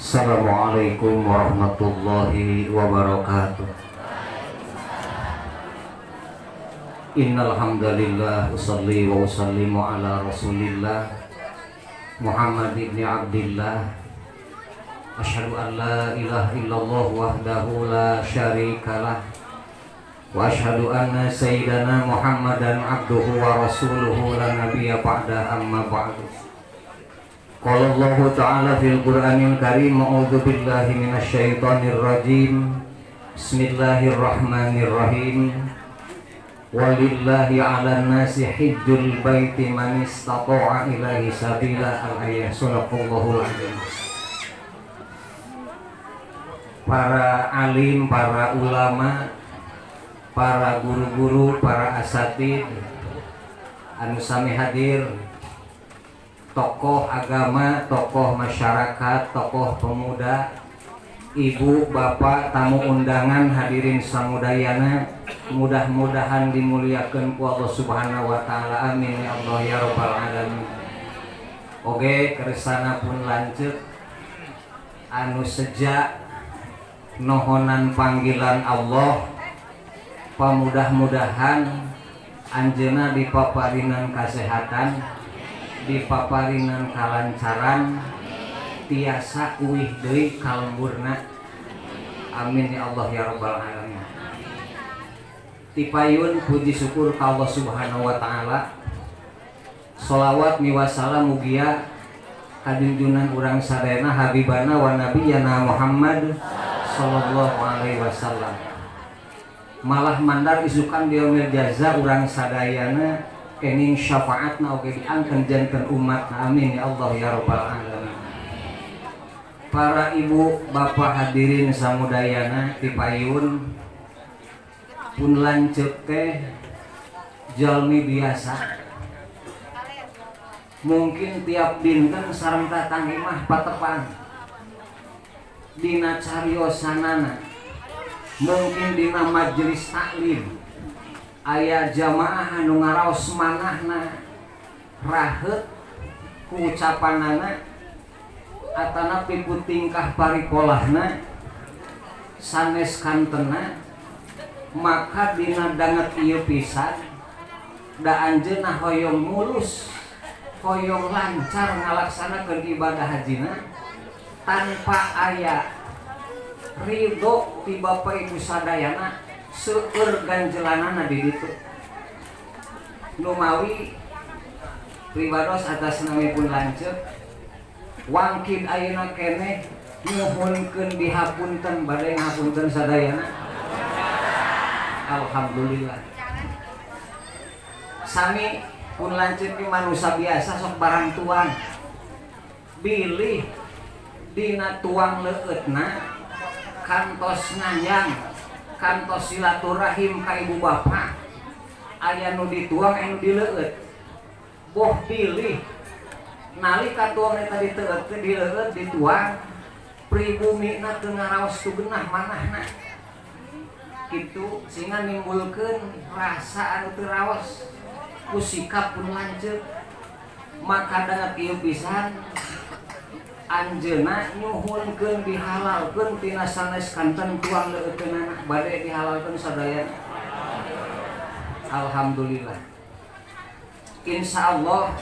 Assalamualaikum warahmatullahi wabarakatuh. Innal hamdalillah usalli wa usallimu ala Rasulillah Muhammad ibn Abdillah. Asyhadu an la ilaha illallah wahdahu la syarikalah wa asyhadu anna sayyidana Muhammadan abduhu wa rasuluhu la nabiyya ba'da, amma ba'du. Qala Allah Ta'ala fil Qur'anil Karim, a'udzu billahi minasyaitonir rajim. Bismillahirrahmanirrahim. Walillahi 'alan nasi hijjul baiti man istata'a ilaihi sabila. Al-ayah. Shadaqallahul azim. Para alim, para ulama, para guru-guru, para asatid anu sami hadir, tokoh agama, tokoh masyarakat, tokoh pemuda, ibu, bapak, tamu undangan, hadirin samudayana, mudah-mudahan dimuliakan ku Allah Subhanahu wa taala. Amin ya Allah ya rabbal alamin. Oge kersana pun lanceuk anu sejak nohonan panggilan Allah, pamudah-mudahan anjeuna dipaparinan kesehatan, dipaparinan kalancaran, tiasa uih deui ka lemburna. Amin ya Allah ya rabbal alamin. Tipayun puji syukur ka Allah Subhanahu wa taala. Sholawat miwasalam mugia kajunjunan urang sadayana habibana wa nabiyana Muhammad sallallahu alaihi wasallam. Malah mandar isukan yaumil jaza urang sadayana kening syafaatna oge diangkeun janten umat. Amin ya Allah ya rabbal alamin. Para ibu bapak hadirin samudayana, tipayun pun lanceuk teh jalmi biasa, mungkin tiap dinten sareng tatanggi mah patepang dina cariosanana, mungkin dina majelis taklim aya jamaah anu ngaraos manahna raheut ku ucapanana atanapi ku tingkah parikolahna sanes kantena, maka dina danget ieu pisan da anjeunna hoyong mulus, hoyong lancar ngalaksanakeun ibadah hajina tanpa aya ridho ti Bapak Ibu sadayana, seueur ganjelanana di ditu. Numawi pribados atas nami pun lanceuk wangkid ayeuna keneh nyuhunkeun dihapunten, bade ngapunten sadayana. Alhamdulillah, sami pun lanceuk ki manusia biasa, sok barang tuang, bilih dina tuang leueutna kantos nganjang, kantos silaturahim ka ibu bapak, aya nu dituang, aya nu dileueut. Boh pilih nalika tuang eta diteueut, dileueut, dituang, pribumina teu ngaraos tu genah manahna kitu, sehingga nimbulkeun rasa anu teu raos ku sikap pun lanceuk. Maka danget ieu pisan anjeunna nyuhunkeun dihalalkeun tina sanes kanten tuang leueutkeunana. Bade dihalalkeun sadaya. Alhamdulillah, insyaallah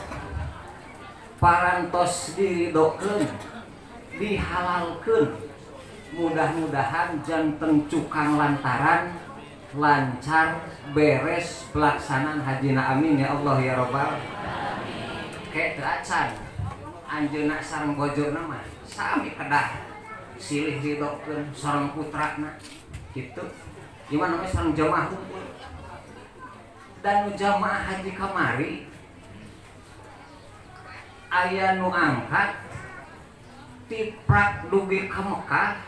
parantos diridokeun, dihalalkeun, mudah-mudahan janten cukang lantaran lancar beres pelaksanaan hajina. Amin ya Allah ya robbal. Kayak teu acan anjeunna sareng bojona mah sami kedah silih ridokeun sareng putrana gitu, gimana mah sareng jamaah kumpul. Dan nu jamaah haji kamari aya nu angkat tiprak dugi ka Mekah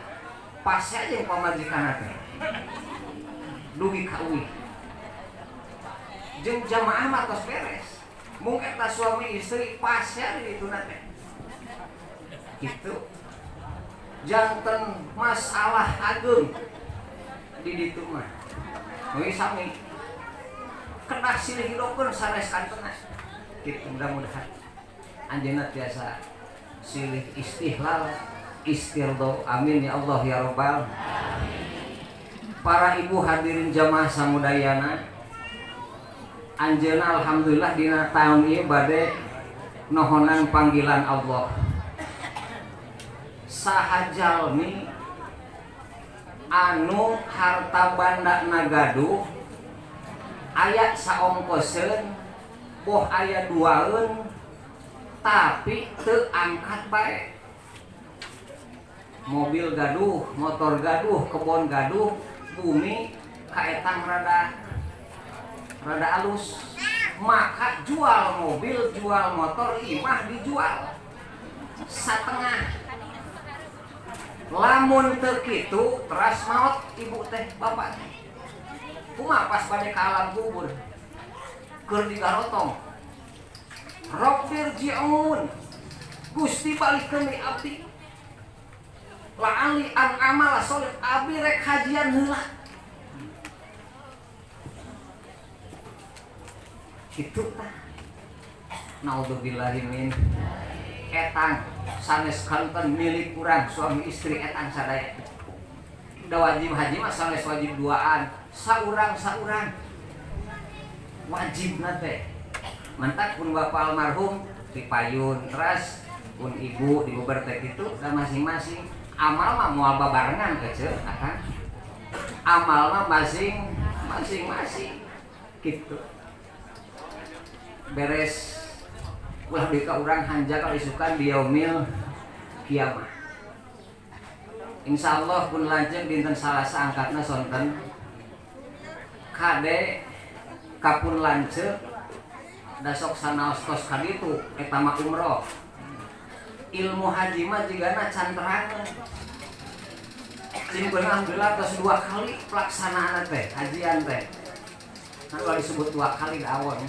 pas aja pamajikan teh dugi ka uih jeung jamaah mah tos beres, mung eta suami istri pas ya di ditu teh gitu, janten masalah ageung di ditu mah. We sami kedah silih hidokeun sanes kantena gitu. Mudah-mudahan anjeunna tiasa silih istihlal. istirdo. Amin ya Allah ya Rabbal. Para ibu hadirin jamaah samudayana, anjeunna alhamdulillah dina taun ieu bade nohonan panggilan Allah. Saha jalmi anu harta banda nagaduh aya saongkoseun boh aya duaeun tapi teu angkat bae. Mobil gaduh, motor gaduh, kebon gaduh, bumi kaetang rada rada alus, maka jual mobil, jual motor, imah dijual setengah. Lamun teu kitu teras maot ibu teh bapak teh kumaha pas bade ka alam kubur keur digarotong, Rabbirji'un, Gusti balikeun di abdi, la'ali an amala sholih, abdi rek hajian heula. Kitu tah. Naudzubillahi min etang sanes kanten milik urang suami istri etang sadaya. Da wajib haji mah sanes wajib duaan, saurang-saurang wajibna teh. Mantak pun bapak almarhum dipayun teras pun ibu dibubar teh kitu da masing-masing amal mah moal babarengan kece akang. Amal mah masing masing-masing gitu. Beres ulah deui ka urang hanjakal isukan di yaumil kiamah. Insyaallah pun lanjut dinten Salasa angkatna sonten kade kapun lanceuk dasok sanaos tos kaditu eta mah umroh. Ilmu haji mah jigana can terangeun. Cing alhamdulillah tos 2 kali pelaksanaan teh hajian teh. Kan ulah disebut 2 kali da awon.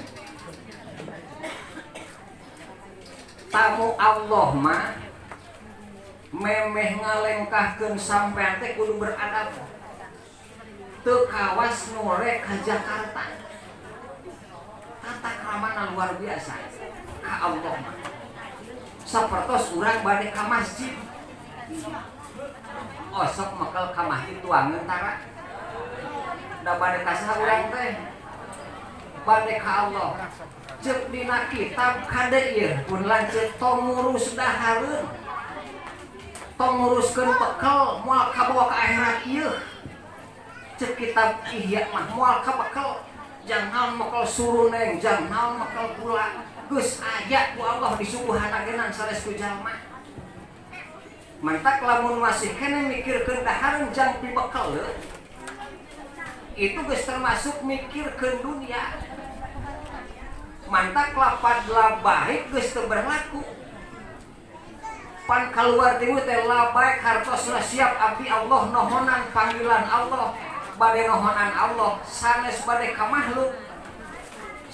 Tamu Allah mah memeh ngalengkahkeun sampean teh kudu beradab. Teu kawas nu rek ka Jakarta. Tata kramana luar biasa ka Allah mah. Sapertos urang bade ka masjid. Osok mekel ka masjid tuangeun tara. Da bade ka saha urang teh? Bade ka Allah. Ceuk dina kitab kade ieu pun lanceuk tong ngurus dahareun. Tong nguruskeun bekel moal kabawa ka akhirat ieu. Ceuk kitab Ihya mah moal kabekel. Jang naon mekel suruneng, jang naon mekel gula. Geus aya ku Allah disuguhan agenan sanes ku jalma. Mantak lamun masih keneh mikirkeun dahareun jang pibekel itu geus termasuk mikirkeun dunia. Mantak lapad labaik geus teu berlaku. Pan kaluar ti teh labaik hartosna siap abdi Allah nohonan panggilan Allah, bade nohonan Allah sanes bade ka makhluk.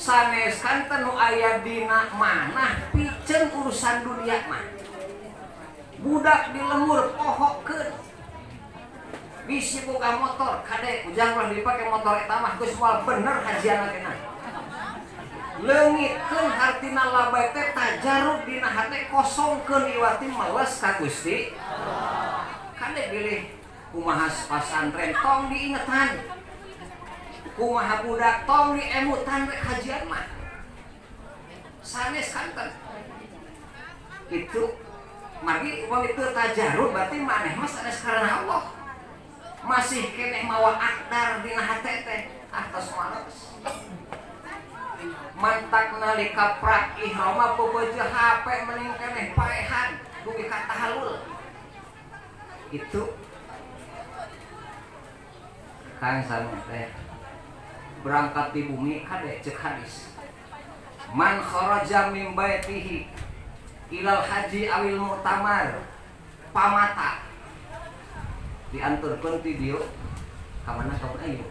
Sanes kanten nu aya dina manah piceun urusan dunia mah. Budak di lemur pohokeun. Bisi boga motor kade ujang ulah dipake motor eta mah geus moal bener hajian kena. Leungitkeun hartina labai teh tajarub dina hate kosongkeun iwati meles ka Gusti. Kade bilih kumaha pasantren tong diingetan. Kumaha budak tong diemutan rek hajian mah. Sanes kanten. Itu margi upami teu tajarub berarti maneh mah sanes karena Allah. Masih keneh mawa akdar dina hate teh atos males. Mantak nalika prak ihrama bobojo HP mending keneh paehan dugi ka tahalul. Itu Kang sami teh berangkat di bumi kade cek hadis. Man kharaja min baitihi ilal haji awil mu'tamar pamata dianturkeun ti dieu ka mana ka ayo.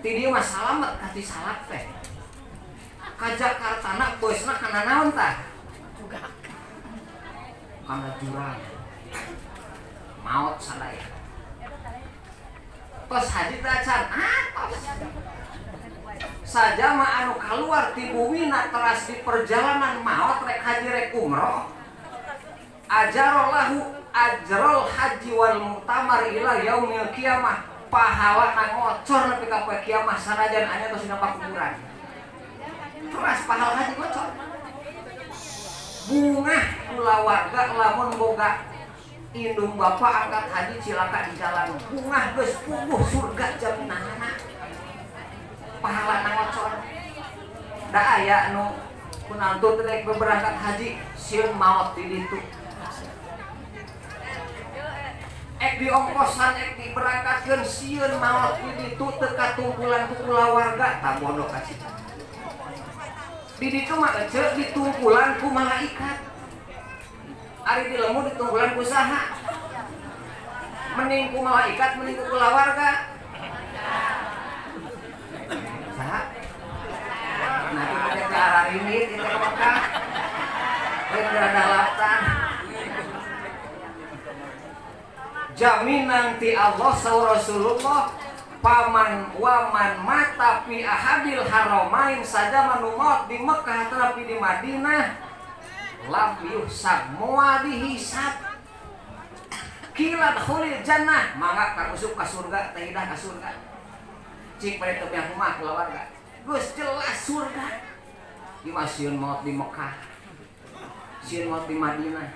Ti dieu mah salamet ka ti salak teh. Ka Jakarta na beusna kana naon tah? Kana jurang. Maot sadaya. Tos haji teh acan? Ah, tos. Sajama anu kaluar ti bumina teras di perjalanan maot rek haji rek umroh, ajarallahu ajrul haji wal mu'tamar ila yaumil kiamah, pahala ngocor nepi ka poe kiamah sanajan anya tos dina pakuburan. Teras pahala haji ngocor. Bungah kulawarga lamun boga indung bapak angkat haji cilaka di jalan, bungah geus puguh surga jaminanana. Pahala ngocor. Da aya nu kunantu teh rek berangkat haji sieun maot di ditu. Ek diongkosan ek diberangkatkeun sieun maot di ditu teu katumpulan ku kulawarga, tah bodoh ka cita. Di ditu mah ece ditungkulan ku malaikat. Ari di lembur ditungkulan ku saha? Mending ku malaikat mending ku kulawarga. Saha? Nah, itu teh ke arah ini kita ke Mekah. Lain rada laptan. Jaminan ti Allah saur Rasulullah, paman waman mata fi ahadil haramain, saja manu maut di Mekah tapi di Madinah lam yuhsab, moal dihisab, qila udkhulil jannah, mangga karusup ka surga teh idah ka surga. Cik pada teu yang rumah keluarga geus jelas surga. Di mah sieun maut di Mekah, sieun maut di Madinah,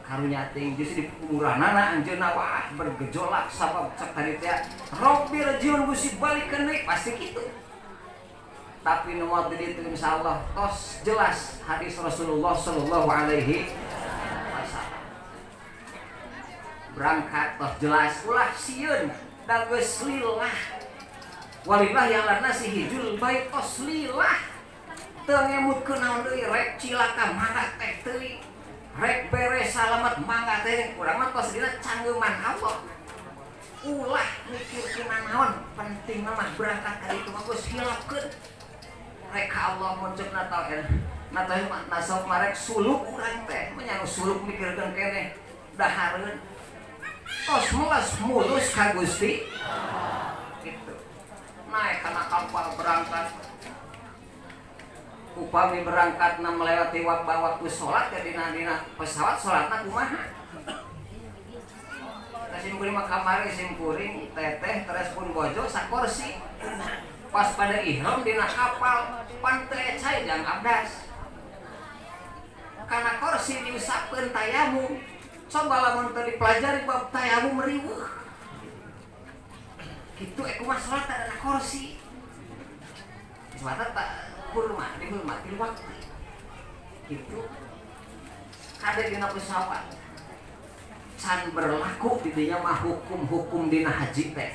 karunya teuing geus di kuburanana anjeunna wah bergejolak sabab cek tadi teh Robbirjiun Gusti balikeun deui pasti kitu. Tapi nu maot di ditu insyaallah tos jelas hadis Rasulullah sallallahu alaihi wasallam. Berangkat tos jelas ulah sieun da geus lillah. Walillah yang lana si hijul bait tos lillah. Teu ngemutkeun naon deui rek cilaka mangga teh teuing. Rek beres salamet mangga teh urang mah tos dina canggeman Allah. Ulah mikirkeun naon, penting mah berangkat ka ditu mah geus hilapkeun. Rek ka Allah mun ceuk na tau na teh mah nasab marek suluk urang teh, nya nu suluk mikirkeun keneh dahareun. Tos melas mulus ka Gusti. Gitu. Naik kana kapal berangkat. Upami berangkatna melewati waktu sholat ya dina pesawat sholatna kumaha? Sim kuring mah kamari sim kuring teteh teres pun bojo sakorsi. Pas pada ihram dina kapal pan teu ecai jang abdas. Kana korsi diusapkeun tayamum. Coba lamun teu dipelajari bab tayamum riweuh. Kitu ek kumaha salat dina korsi. Sebab tak hurmat dihormati waktu. Itu kade dina pesawat can berlaku di dinya mah hukum-hukum dina haji teh.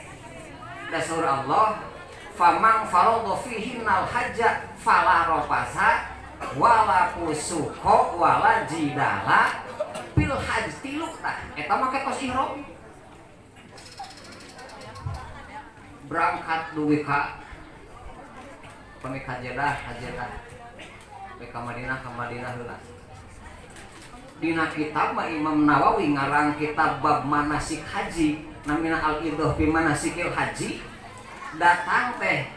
Dasar Allah famang faradha fihinnal hajja fala rafasa wala fusuqa wala jidala fil hajj tilu tah eta mah tos ihram. Berangkat dugi ka pami ka Jeddah, ka Jeddah. Ka Madinah, ka Madinah heula. Dina kitab mah Imam Nawawi ngarang kitab bab manasik haji, namina Al-Idah fi Manasikil Haji. Datang teh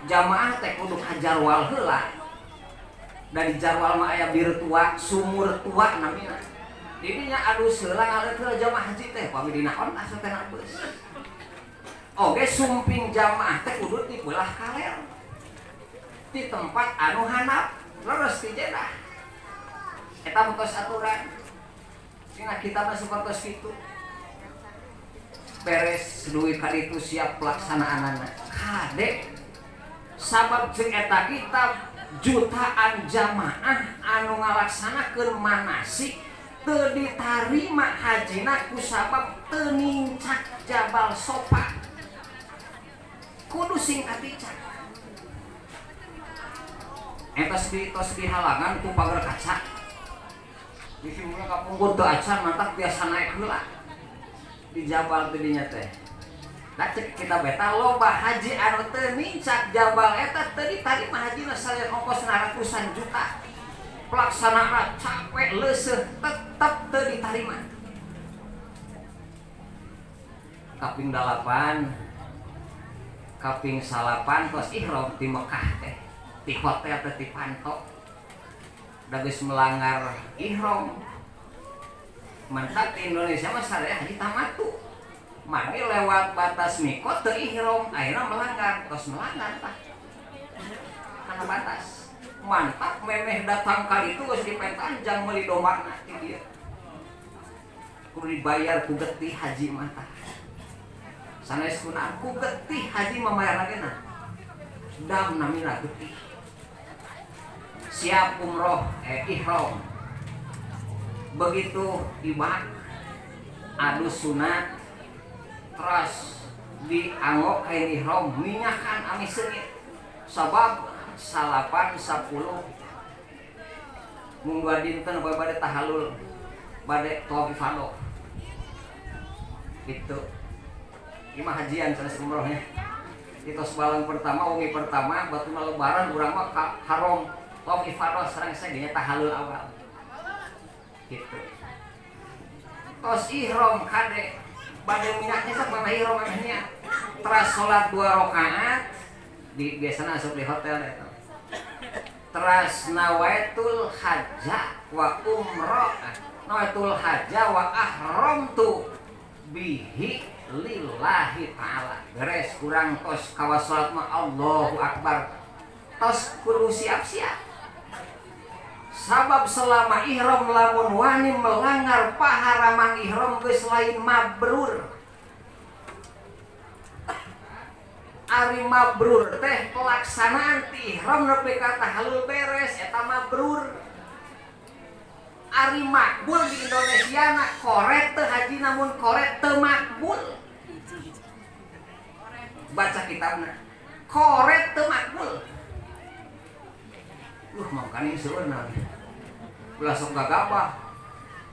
jamaah teh kudu ka jarwal heula. Dari jarwal mah aya bir tua, sumur tua namina. Didinya alus heula ngaleut heula jamaah haji teh pami dina ontas teh na beus. Oge sumping jamaah teh kudu di belah kaler. Di tempat anu handap leres di Jeddah. Eta tos aturan. Dina kitabna sapertos kitu. Beres duit ka ditu siap pelaksanaanana. Kade sabab jeung eta kitab jutaan jamaah anu ngalaksanakeun manasik teu ditarima hajina ku sabab teu nincak Jabal Sofa. Kudu sing katicak. Eta tos dihalangan ku pagar kaca. Di sini kapungkur teu acan mantak biasa naik heula. Di jabal teh dinya teh. Da cek kita beta loba haji anu teu nincak jabal eta teu ditarima hajina salian ongkos ratusan juta. Pelaksanaan capek leuseuh tetep teu ditarima. Kaping 8 Kaping salapan tos ihram di Mekah teh, di hotel teh dipanto da geus melanggar ihram. Mantap di Indonesia mah sadaya haji tamattu, mari lewat batas miqat teu ihram, akhirnya melanggar, tos melanggar tah karena batas. Mantap memeh datang kali itu geus dipentan jang meuli domba ti dieu, kudu dibayar ku getih haji mah tah. Sanes kuna ku getih haji mah mayar lagi nah dam namina getih. Siap umroh, ihram, begitu ibak adus sunat, terus dianggok kain ihram, minyakan ami seungit, sabab 9, 10 mung 2 dinten bae bade tahalul, bade tawaf ifadah gitu. Ieu mah hajian, sanes umrohnya. Di tos balang pertama, wengi pertama batuna lebaran, urang mah ka haram tawaf ifadah sareng nya tahalul awal gitu. Tos ihram, kade bade minyaknya, sok mana ihram mamehnya, teras sholat dua rakaat di biasanya asup di hotel eta, teras nawaitul hajja wa umroh, nawaitul hajja wa ahramtu bihi lillahi ta'ala. Beres kurang tos kawas salat mah Allahu akbar, tos kudu siap-siap, sabab selama ihram lamun wani melanggar paharaman ihram geus lain mabrur. Ari mabrur teh pelaksanaan ti ihram nepi ka tahalul beres, eta mabrur. Ari makbul di Indonesia na koret teu haji, namun koret teu makbul. Baca kitabna, koret teu makbul. Mau kan ini seueurna ulah sok gagabah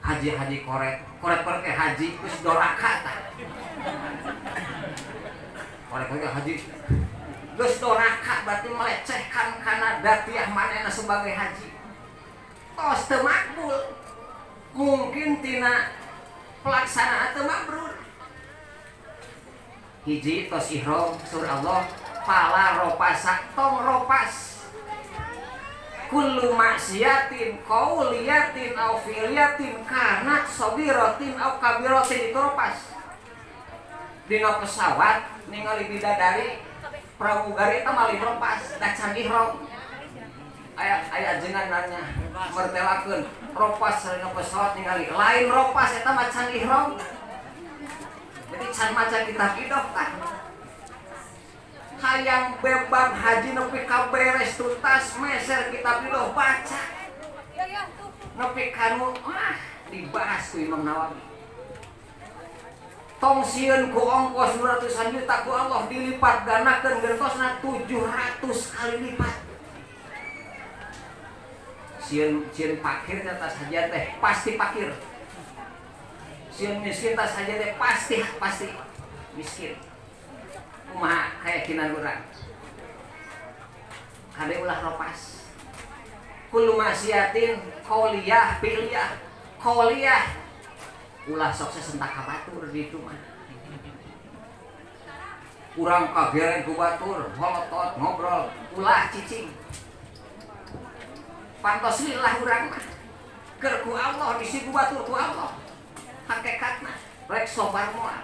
haji-haji koret koret koret kayak haji terus doraka tah. Koret koret haji geus doraka berarti melecehkan kana datiah manehna sebagai haji, tos teu makbul. Mungkin tina pelaksanaan teu mabrur. Hiji, tos ihram, surah Allah fala rofasa, tong ropas. Kullu maksiatin qauliyatin au fi'liyatin kanat shoghirotin au kabirotin itu ropas. Dina pesawat ningali bidadari, pramugari, eta malih ropas da can ihram. Aya aya ajengan nanya mertelakeun ropas dina pesawat ningali, lain ropas eta mah, can ihram. Jadi can maca kitab idoh tah. Hayang bebab haji nepi ka beres tuntas, meser kitab idoh, baca nepi kanu ah dibahas ku Imam Nawawi. Tong sieun ku ongkos 200-an juta, ku Allah dilipat gandakeun gentosna 700 kali lipat. Sieun sieun pakir atas hajian teh pasti pakir, sieun miskin tas hajian teh pasti pasti miskin. Kumaha keyakinan urang? Kade ulah ropas. Kullu maksiatin qauliyah fi'liyah. Qauliyah ulah sok sesentak ka batur di itu mah. Urang kagereng ku batur, holotot ngobrol, ulah cicing. Pantos lillah urang mah. Keur ku Allah disigu batur ku Allah. Hakikatna rek sobar moal.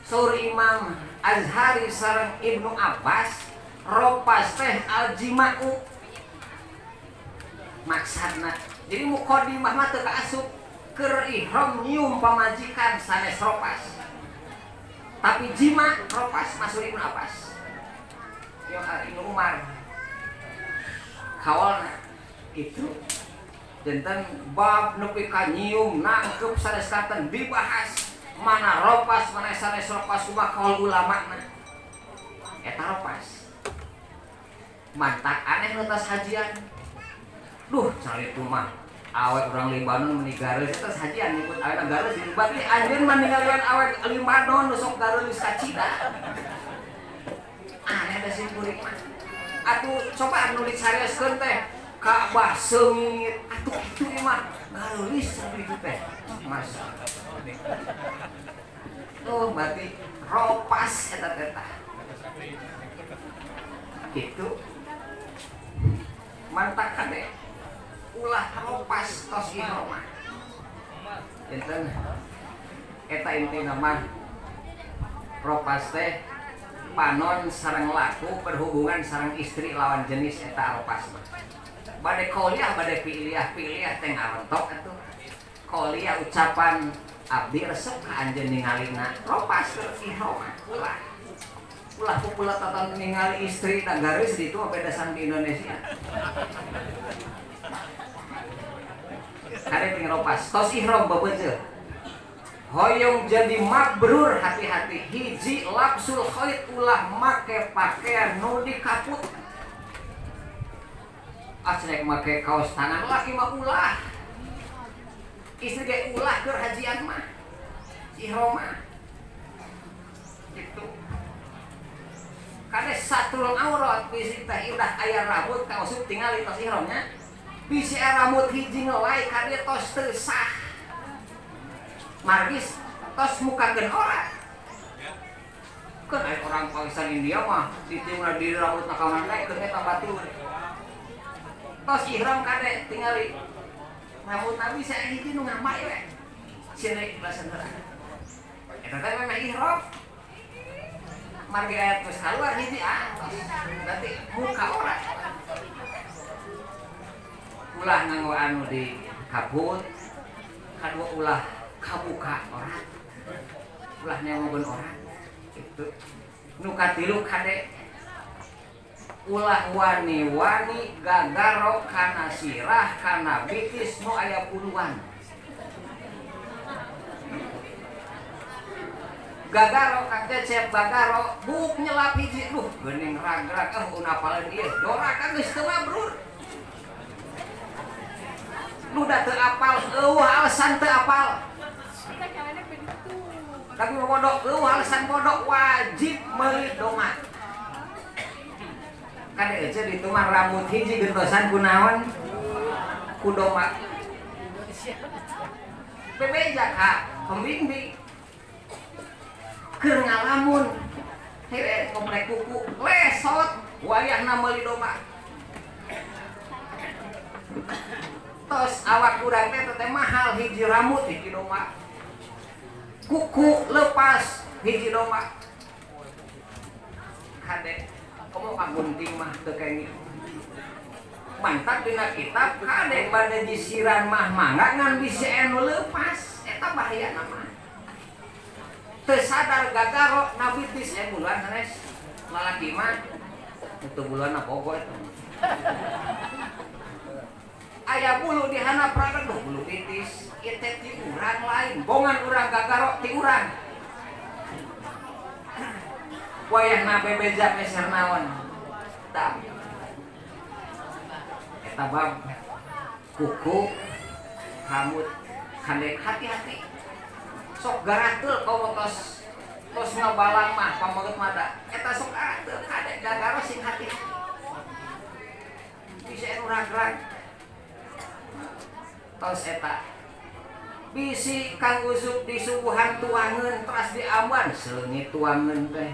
Saur Imam Azhari sareng Ibnu Abbas, ropas teh aljima'u maksadna. Jadi muqaddimah mah teu kaasup. Keur ihram nyium pamajikan sanes ropas, tapi jima ropas masuk Ibnu Abbas. Ibnu Umar kawalna gitu. Janten bab nepi ka nyium nangkep sanes katen dibahas mana ropas mana sanes ropas, kumaha kaul ulama na eta ropas. Mantak aneh nu tas hajian, duh cari itu mah awet orang Libanon meni gareus tas hajian, nyebut awet gareus, berarti anjeun mah ningalian awet Libanon nu sok gareus kacida. Aneh da sim kuring mah. Atuh coba anu dicarioskeun teh Ka'bah seungit atuh kitu mah gareulis itu teh. Masya Allah. Oh, berarti ropas eta teh tah. Gitu. Mantak kade ulah ropas tos ihram mah. Enten eta intina mah ropas teh panon sareng laku berhubungan sareng istri lawan jenis eta ropas mah. Bade kauliah bade fi'liyah, fi'liyah teh ngarontok atuh. Kauliah ucapan abdi resep ka anjeun ningalina ropas keur ihram mah ulah. Ulah pupulatan ningali istri da garis ditu beda sareng di Indonesia. Kade ting ropas tos ihram bebeujeuh. Hoyong jadi mabrur hati-hati hiji lapsul khait ulah make pakaian nu dikaput. Asrek make kaos tangan laki mah ulah. Istri ge ulah keur hajian mah. Ihram mah. Gitu. Kade satrul aurat bisi teh udah aya rambut kaosup tingali tos ihramnya. Bisi rambut hiji ngelai kade tos teu sah. Margis tos mukakeun ora. Keun aya orang Pakistan India mah ditiungna di rambutna ka mana keun eta batur. Tos ihram kade tingali rambut nabi saya hiji nu ngamai we. Sirik belasan heula. Eta teh memang ihram. Margi ayat geus kaluar hiji ah tos. Berarti muka ora. Ulah nganggo anu di kaput, kadua ulah kabuka ora. Ulah nyawogeun ora. Gitu. Nu katilu kade ulah wani-wani gagaro kana sirah kana bitis nu aya puluhan. Gagaro Kang Cecep gagaro buk nyelap hiji duh geuning rag-rag ah unapaleun ieu doraka geus teu mabrur. Nu da teu apal eueuh alasan teu apal. Tapi bodoh eueuh alasan bodoh wajib meuli doma. Kade aja ditu mah rambut hiji gentosan ku naon? Ku doma. Bebeja ka pembimbing. Keur ngalamun hewe ngoprek kuku lesot wayahna meuli doma. Tos awak urang teh teh mahal hiji rambut hiji doma. Kuku lepas hiji doma. Kade komo kagunting mah teu kenging. Mantap dina kitab kade bade jisiran mah mangga ngan bisi anu lepas eta bahayana mah. Teu sadar gagaro nabi tis buluan sanes. Lalaki mah teu buluan bogo eta. Aya bulu di handap raga duh bulu titis ieu teh ti urang lain bongan urang gagaro ti urang. Wayahna bebeja meser naon. Tah. Eta bab kuku rambut kade hati-hati. Sok garateul komo tos tos ngabalang mah pameget mada. Eta sok garateul kade gagaro sing hati-hati. Bisa anu rag-rag. Tos eta bisi Kang Usup disuguhan tuangeun teras diamban seungit tuangeun teh.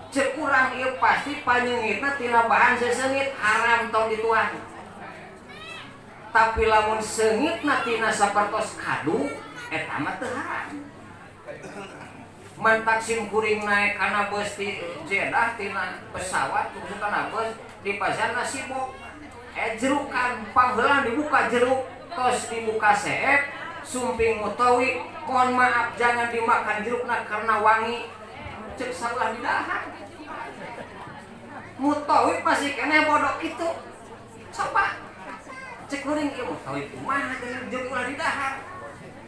Cek urang ieu pasti panyeungitna tina bahan seseungit haram tong dituang. Tapi lamun seungitna tina sapertos kadu eta mah teu haram. Mantak sim kuring naek kana beus ti Jeddah tina pesawat kudu kana beus di pasar nasi bok. Jerukan pangheulana dibuka jeruk tos dibuka seep sumping mutawi mohon maaf jangan dimakan jerukna karena wangi cek saulah didahar. Mutawi masih keneh bodoh kitu. Coba cek kuring ieu mutawi kumaha geuning jeruk ulah didahar.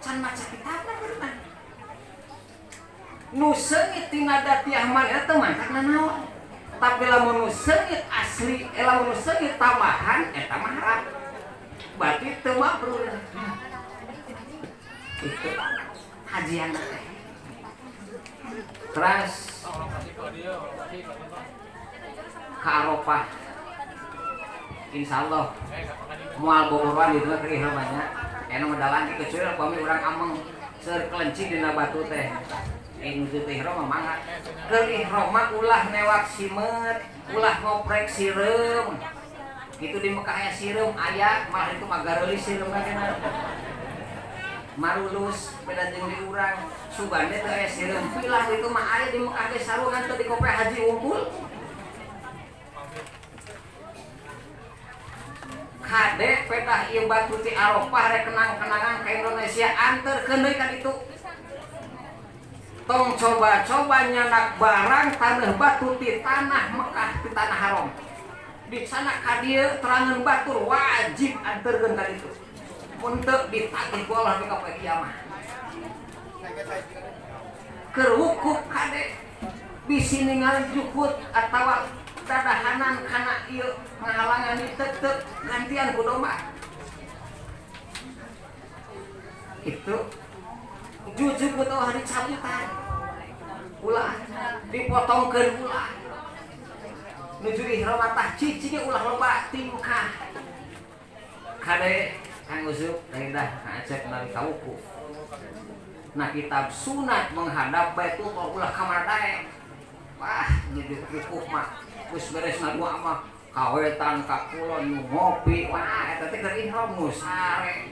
Can maca kitabna beunang. Nu seungit tina datiah maneh teh mantak nanaon. Tapi lamun nu seungit asli, lamun nu seungit tambahan eta mah haram. Berarti teu mabrur. Itu hajian teh. Terus ka Arafah. Insyaallah moal boboroan ditu mah keur ihramnya. Anu medalan kecuali upami urang ameng seur kelenci dina batu teh. Nuju teh ihram mah mangga. Keur ihram mah ulah newak simeut, ulah ngoprek sireum. Gitu di Mekah aya sireum aya, malah itu mah gareulis sireum kena. Marulus beda jeung di urang. Sugan teh aya sireum pilah itu mah aya di Mekah ge sarungan teh di kope haji unggul. Kade pedah ieu batu ti Arafah rek kenang-kenangan ka Indonesia anterkeun deui ka ditu. Tong coba-coba nyanak barang tanah batu ti tanah Mekah ti tanah haram. Di sana ka dieu terangan batur wajib anterkeun ka ditu. Mun teu ditagih ku Allah ka poe kiamat. Keur wukuf kade bisi ningali jukut atawa dadahanan kana ieu ngahalangan ditek-tek gantian ku domba. Itu jujuk utawa dicabutan. Ulah dipotongkeun ulah. Nuju ihram tah cicingnya ulah loba tingkah. Kade Kang Usup dah ngacek nalika wukuf. Nah kitab sunat menghadap Baitullah ulah kamar daek. Wah nuju wukuf mah geus beres ngadua mah kawetan ka kulon nu ngopi wah eta teh keur ihram nu sare.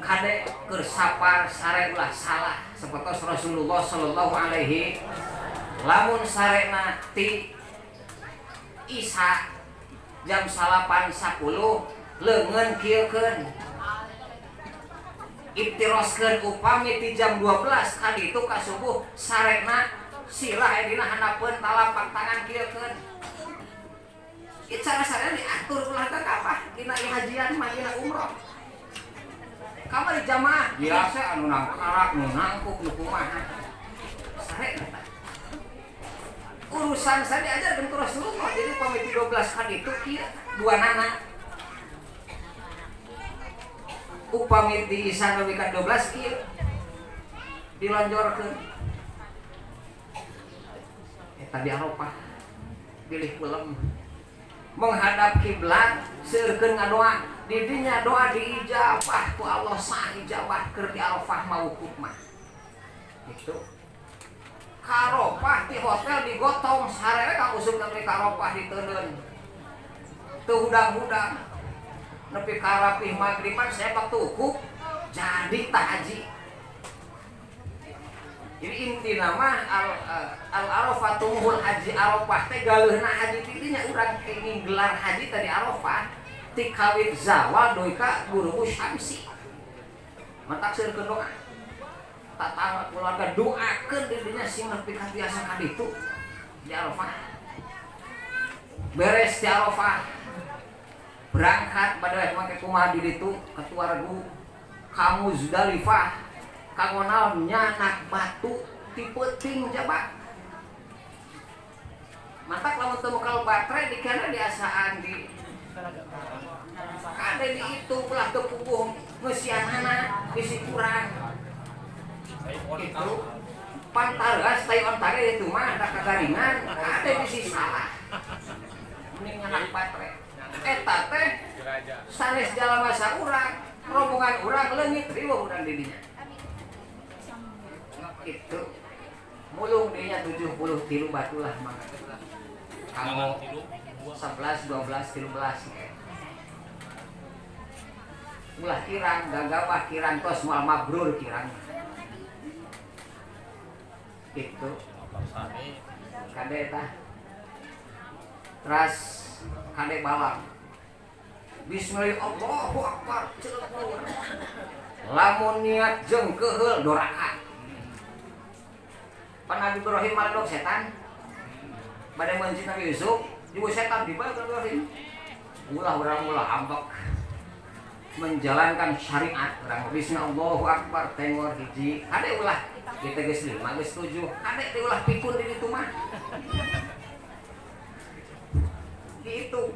Kade keur sapar sare ulah salah sapertos Rasulullah sallallahu alaihi lamun sarena ti Isa jam 9.10 leungeun kieukeun iftiroskeun upami ti jam 12 ka ditu ka subuh sarena sirah dina handapeun talapak tangan kieukeun. Ieu cara sarena diatur ulah teh apa dina hajian mah dina umroh. Kamari jamaah biasa anu nangkarak nu nangkuk nu kumaha. Sare eta. Urusan saya diajarkeun ku Rasulullah. Jadi pamit 12 ka ditu kieu dua nana. Upami di Isa nepi ka 12 kieu dilonjorkeun. Eta di Arafah bilih kulem menghadap kiblat seukeun ngadoa di dinya doa diijabah ku Allah sah ijabah keur di Arafah mawukuf mah. Gitu. Ka Arafah di hotel digotong sarere ka usum nepi ka Arafah diteundeun. Teu hudang-hudang. Nepi ka rapih magriban saya waktu wukuf jadi tah haji. Jadi inti nama al Arafah tumuhul haji Arafah teh galeuhna haji ti dinya urang kenging gelar haji tadi Arafah ti kawit zawal deui ka ghurubu syamsi. Matak seukeun doa. Tatangga keluarga doakeun di dinya sing nepi ka tiasa ka ditu di Arafah. Beres di Arafah. Berangkat pada make kumaha di ditu ketua regu ka Muzdalifah kangonal nyanak batu ti peuting jaba. Matak lamun teu mekal baterai dikena diasaan di kade dihitung ulah teu puguh ngeusianana bisi kurang. Itu pantaras tai ontare itu mah da kagaringan kade bisi salah. Mending nyanak baterai. Eta teh sanes jalma saurang, rombongan urang leungit riweuh urang di dinya. Itu mulung dinya 73 batu lah mangga. Kanggo 11, 12, 13. Ulah kirang gagabah kirang tos moal mabrur kirang. Itu. Kade tah. Teras kade balang. Bismillah Allahu Akbar. Lamun niat jeung keuheul doraka. Pan Nabi Ibrahim maledog setan. Bade mencit Nabi Yusuf, jiwa setan dibawa Nabi Ibrahim. Ulah urang ulah ambek. Menjalankan syariat urang bismillah Allahu Akbar tengor hiji. Kade ulah kita geus 5 geus 7. Kade teh ulah pikun di ditu mah. Dihitung.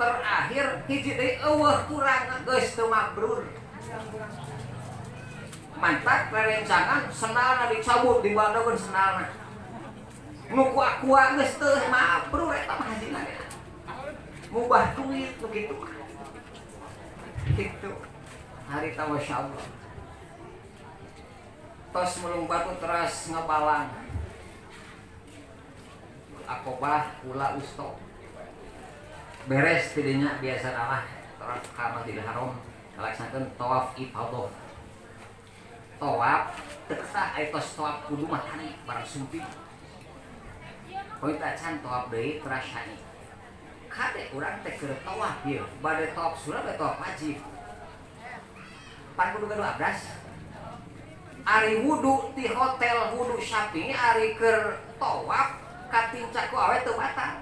Terakhir hiji deui eueuh kurang geus teu mabrur. Mantak rerencangan sendalna dicabut dibandeun sendalna. Nu ku aqua geus teu mabrur eta mah hajina ge. Mubah duit nu kitu mah. Kitu. Harita masyaallah. Tos mulung batu teras ngabalang. Akobah kula usto. Beres tidinya biasa Allah terus ka Masjidil Haram ngalaksanakeun tawaf ifadah. Tawaf teu sah aya tos tawaf kudu mah tadi barang sumping. Poin acan tawaf deui teras sa'i. Kade urang teh keur tawaf ieu, bade tawaf sunat bade tawaf wajib. Pan kudu gaduh abdas. Ari wudu di hotel wudu Syafi'i ari keur tawaf katincak ku awe teu batal.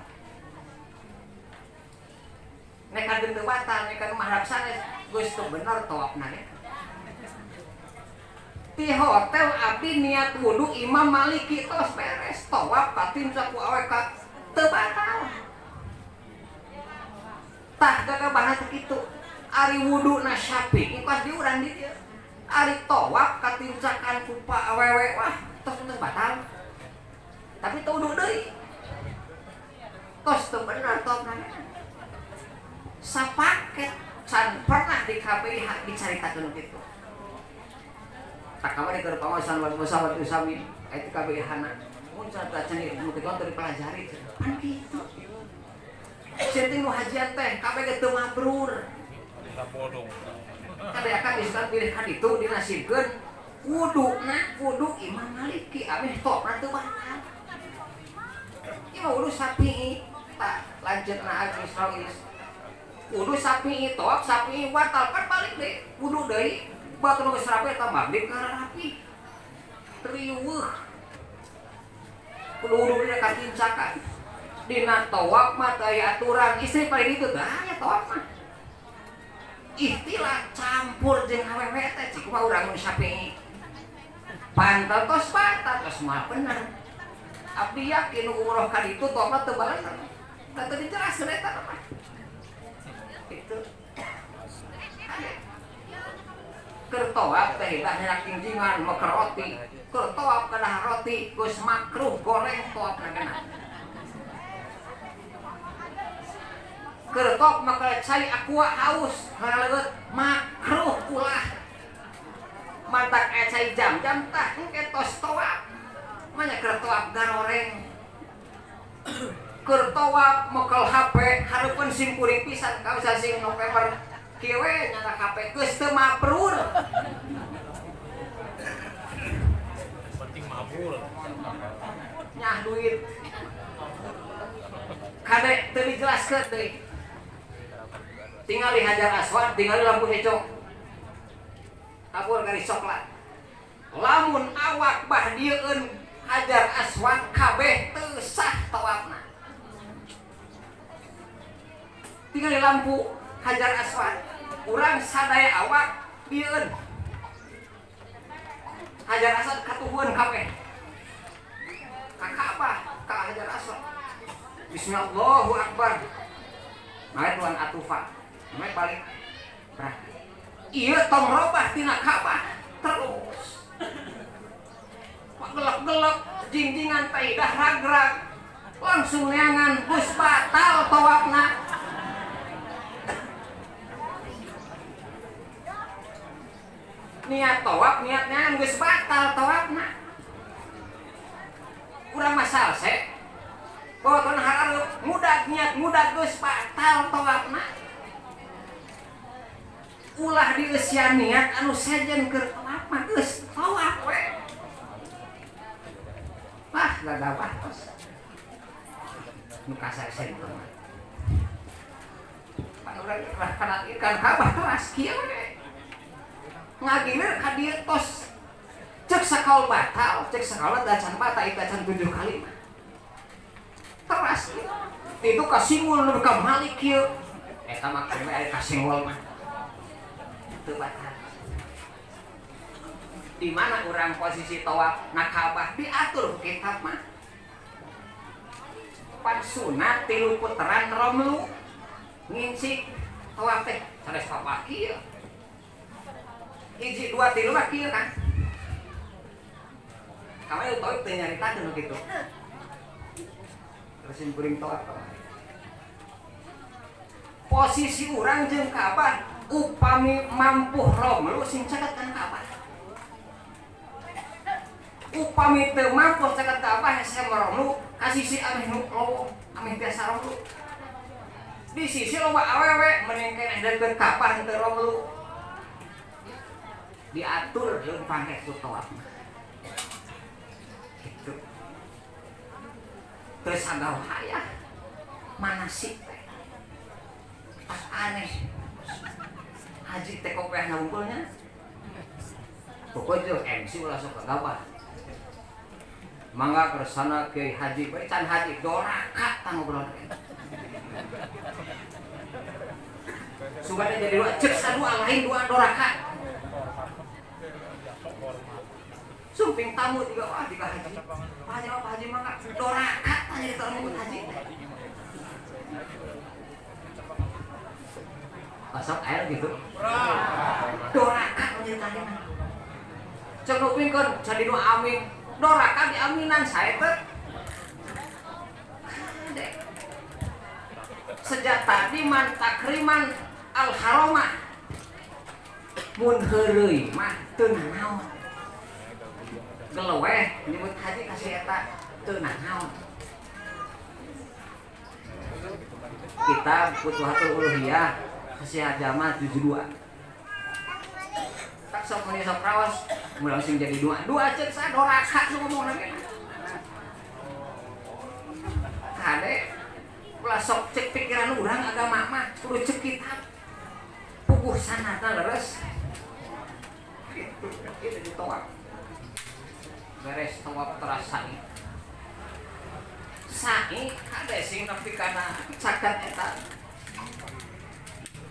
Nek teu batal, nek mazhab sanes geus teu bener tawafna ge. Di hotel abdi niat wudu Imam Maliki tos beres tawaf katincak ku awe ka teu batal. Tah gagabahna teh kitu. Ari wuduna Syafi'i pas di urang di dieu. Ari tawaf katincakan ku pa awewe wah tos geus batal. Tapi teu wudu deui. Tos teu bener tawafna. Sapaket can pernah di KPIH dicaritakeun kitu. Tak kamari keur pangaosan wa musawat usami eta KPIH-na. Mun can teh can nu kitu teu dipelajari pan kitu. Centing nu hajian teh kabeh ge teu mabrur. Kade akan Islam pilih ka ditu dinasibkeun wuduna wudu Imam Maliki ameh topna teu batal. Ieu mah wudu Syafi'i tah lanceutna Agus Rois. Wudu Syafi'i tawaf Syafi'i batal kan balik deui wudu deui batur geus rapi eta maghrib kana rapi. Riweuh. Kudu wuduna katincakan. Dina tawaf mah teu aya aturan istri paling ditu teh aya tawaf mah. Istilah campur jeung awewe teh cik kumaha urang mun Syafi'i. Pantal tos batal tos moal bener. Abdi yakin nu umroh ka ditu tawafna teu balener. Da teu dijelaskeun eta mah. Itu. Keur tawaf teh dah nyerak jingjingan meker roti. Keur tawaf kadah roti geus makruh goreng tawafna genah. Keur tawaf maka cai aqua haus haraleut makruh ulah. Mantak aya cai jam-jam tah engke tos tawaf. Manya keur tawaf garoreng. Keur tawaf mekel HP hareupeun sim kuring pisan ka bisa sing November kieu we nyandak HP geus teu mabrur. Penting mabur. Nyah duit. Kade teu dijelaskeun deui. Tingali Hajar Aswad, tingali lampu hejo. Kabur garis coklat. Lamun awak bah dieun Hajar Aswad kabeh teu sah tawafna. Tingali lampu Hajar Aswad, urang sadaya awak dieun. Hajar Aswad katuhueun kabeh. Ka Ka'bah, ka Hajar Aswad. Bismillahirrahmanirrahim. Akbar. Mari tuan atufa. Namanya balik. Berarti iya tong robah tina Ka'bah terus. Gelek-gelek jingjingan teh dah ragrag. Langsung neangan geus batal tawafna. Niat tawaf niat neangan geus batal tawafna. Urang mah salse. Bawa harareup mudag niat mudag geus batal tawafna. Ulah dieusian niat anu sejen keur tawaf mah geus tawaf we. Wah, gagabah tos. Nu kasar-sen mah. Pan urang lah kana ikan Ka'bah teras kieu we. Ngagilir ka dieu tos. Cek sakaul batal, cek sakaul da can batal itu can 7 kali mah. Teras kieu. Itu kasingul nu ka Malik kieu. Eta mah kumaha aya kasingul mah. Teu batal. Di mana orang posisi tawaf na Ka'bah diatur kitab mah. Pan sunat 3 puteran romlu ngincik tawaf teh sanes tawaf kieu. 1 2 3 mah kieu kan. Kamari tawaf teu nyaritakeun kitu. Terusin kuring tawaf. Posisi urang jeung Ka'bah upami mampu romlu sing caket kana Ka'bah. Upami teu mampu caket Ka'bah, hese meromlu ka sisi ameh nu lowong, ameh tiasa romlu. Di sisi loba awewe, mending keneh deukeut Ka'bah teu romlu. Diatur leumpang teh ku tawaf mah. Gitu. Teu sagawayah manasik teh. Tak aneh. Haji teh kok peah ngawungkulnya. Pokoknya MC ulah sok kagabah. Mangga kersana Kiai Haji, bae can haji doraka tah ngobrol teh. Sugana jadi dua cek sadua lain dua doraka. Sumping tamu juga wah juga haji. Pak Haji, Pak Haji mangga doraka tah jadi tamu haji. Pasok air gitu. Doraka menjadi tadi. Cek nupingkeun jadi nu amin. Doraka diaminan sae teh. Sejak tadi man takriman al haromah. Mun heureuy mah teu nanaon. Geleweh nyebut haji ka si eta teu nanaon. Kitab Futuhatul Uluhiyah kasih jama 72. Tak sok meni sok raos, mun langsung jadi dua. Dua cek sa doraka nu ngomongna ge. Kade ulah sok cek pikiran urang agama mah kudu cek kitab. Puguh sanadna leres. Gitu, itu ditawaf. Beres tawaf teras sa'i. Sa'i kade sing nepi kana caket eta.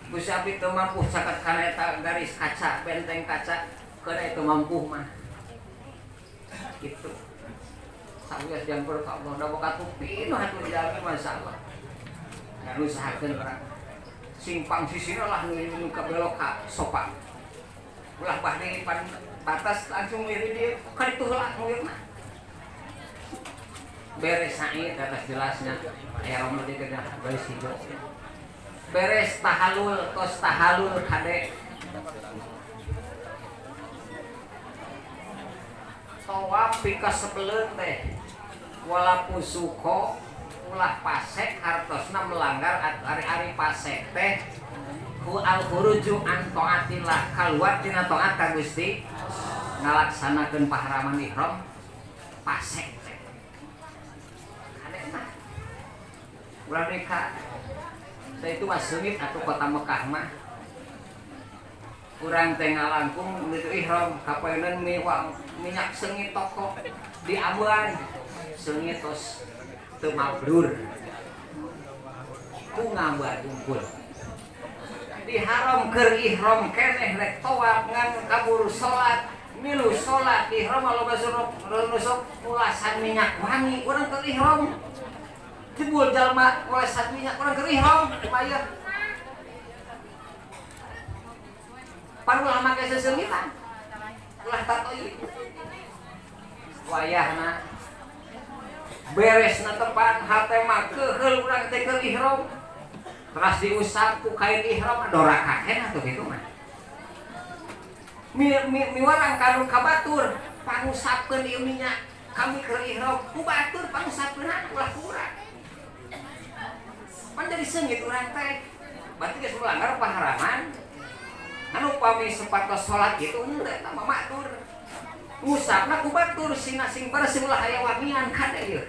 Gusti abdi teu mampu caket kana eta garis kaca, benteng kaca, keuna teu mampu mah. Gitu. Sawios jampur ka Allah da boga tupi nu hatur jalmi masyaallah. Ngan usahakeun urang. Sing pangsisina lah nu kabelok ka sopa. Ulah bade pan batas langsung lirik dia ka ditu heula mulirna. Beres sa'i atas jelasnya aya romo di kedah garis hijau. Beres tahalul tos tahalul kade. Tawaf pika sebeleun teh. Walaupun suko ulah pasek hartosna melanggar ari-ari pasek teh ku al khuruju an taatillah kaluar tina taat ka Gusti ngalaksanakeun pahraman ihram pasek teh. Kade mah ulah deui ka da itu mah seungit atuh kota Mekah mah. Urang teh ngalangkung menuju ihram kapaeuneun minyak seungit toko di ambean seungit tos teu mabrur ku ngambean unggul di haram keur ihram keneh rek tawaf ngan kaburu salat milu salat di ihram loba nusuk ulasan minyak wangi urang keur ihram jebul jalma ulasan minyak urang keur ihram mayeur pan ulah make seseungitan ulah tatoy wayahna beresna tepan hate mah keuheul urang teh keur ihram teras diusap ku kain ihram doraka keneh atuh kitu mah miwarang kanu ka batur pangusapkeun ieu minyak kami keur ihram ku batur pangusapkeunana ulah ku urang pan jadi seungit urang teh berarti geus melanggar paharaman anu upami sepatos salat kitu henteu eta mah matur ngusapna ku batur sina sing bersih ulah aya wangian kade ieu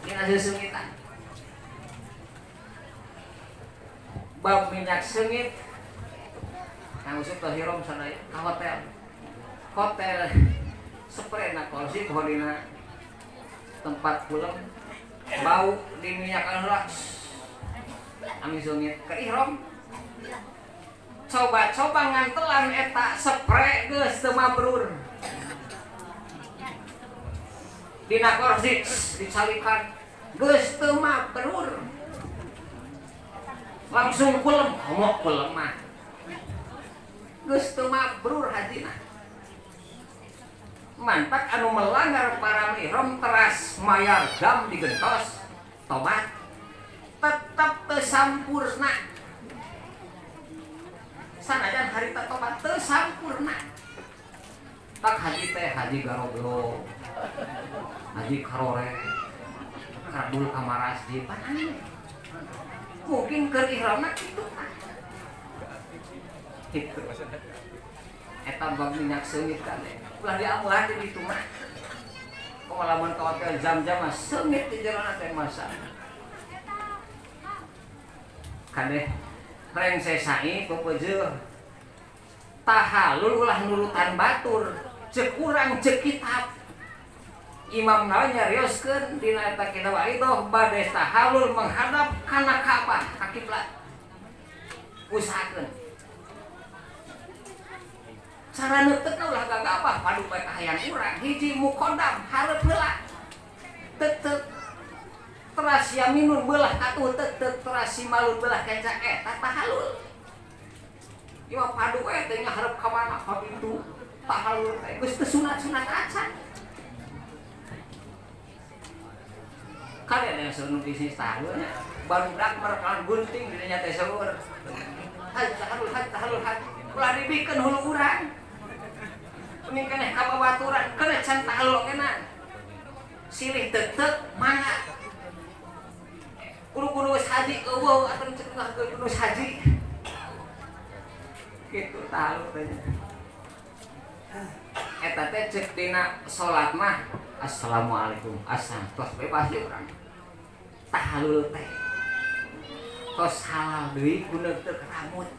dina seseungitan bab minyak seungit kang usuk teh hirom sadaya ka hotel hotel sprena kursi poho dina tempat kulem bau di minyak heula ami seungit ka ihram coba-coba ngantelan eta spray geus teu mabrur dina kursi dicalikan geus teu mabrur langsung kulem homok kulem mah geus teu mabrur hajina mantak anu melanggar para ihram teras mayar dam digentos tobat tetep teu sampurna sanajan harita tobat teu sampurna. Tak haji teh haji garoglo, haji karore, kardul kamarasjid, pan aneh. Mungkin keur ihramna kitu tah. Gitu. Eta bab minyak seungit kan ulah diamuhan di ditu mah. Komo lamun ka hotel jam-jam mah seungit di jerona teh masa. Kadeh rengse sai pepeujeuh tahalul ulah nurutan batur cek urang cek kitab. Imam Nawawi nyarioskeun dina eta kitab Al-Idah bade tahalul menghadap kana Ka'bah ka kiblat. Usahakeun. Cara neuteukna ulah gagabah padu bae kahayang urang. Hiji muqaddam hareup heula. Teuteup teras yaminun beulah katuh teuteup teras simalun beulah kenca eta tahalul. Ieu mah padu we teh hareup ka mana ka ditu tahalul teh geus teu sunat-sunat acan. Kan ada yang seueur bisnis tahalulnya barudak mereka gunting di dinya teh seueur. Haji tahalul haji tahalul haji ulah dibikeun hulu urang. Mending keneh ka babaturan keneh can tahalul ogenan. Silih teuteup mangga. Kudu-kudu geus haji eueuh atuh cek mah kudu geus haji. Kitu tahalul teh. Eta teh cek dina salat mah assalamualaikum asam tos bebas di urang. Tahalul teh. Tos halal deui ku neuteuk rambut.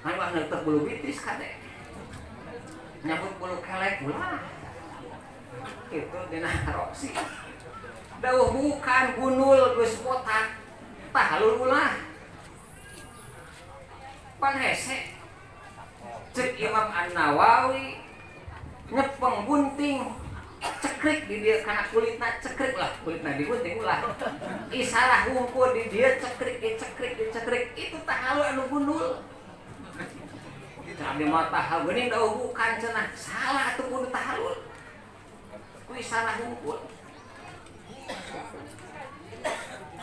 Kan mah neuteuk bulu bitis kade. Nyabut bulu kelek ulah. Kitu dina roksi. Dauh bukan gunul geus botak. Tahalul ulah. Pan hese. Cek Imam An-Nawawi nyepeng gunting cekrik di dia kana kulitna cekrik lah kulitna digunting ulah isarah wungkul di dia cekrik dicekrik dicekrik itu tahalul anu gundul. Abdi mah tahalul geuning dauh bukan cenah salah atuh kudu tahalul ku isarah wungkul.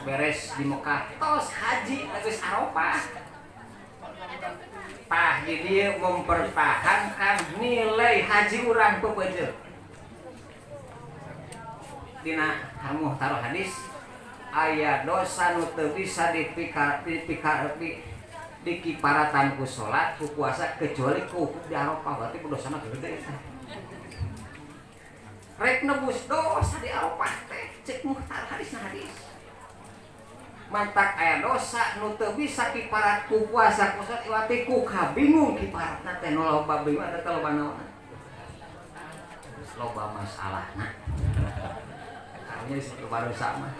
Beres di Mekah tos haji geus Arafah. Tah di dieu mempertahankan nilai haji urang pepeujeuh. Dina muhtaroh hadis aya dosa nu teu bisa dikiparatan ku salat ku puasa kecuali ku di Arafah berarti ku dosana gede eta. Rek nebus dosa di Arafah teh cek muhtar hadis na hadis. Mantak aya dosa nu teu bisa kiparat ku puasa ku salat iwati ku kabingung kiparatna teh nu loba bingung eta teh loba naon. Loba masalahna. Karunya disebut loba dosa mah.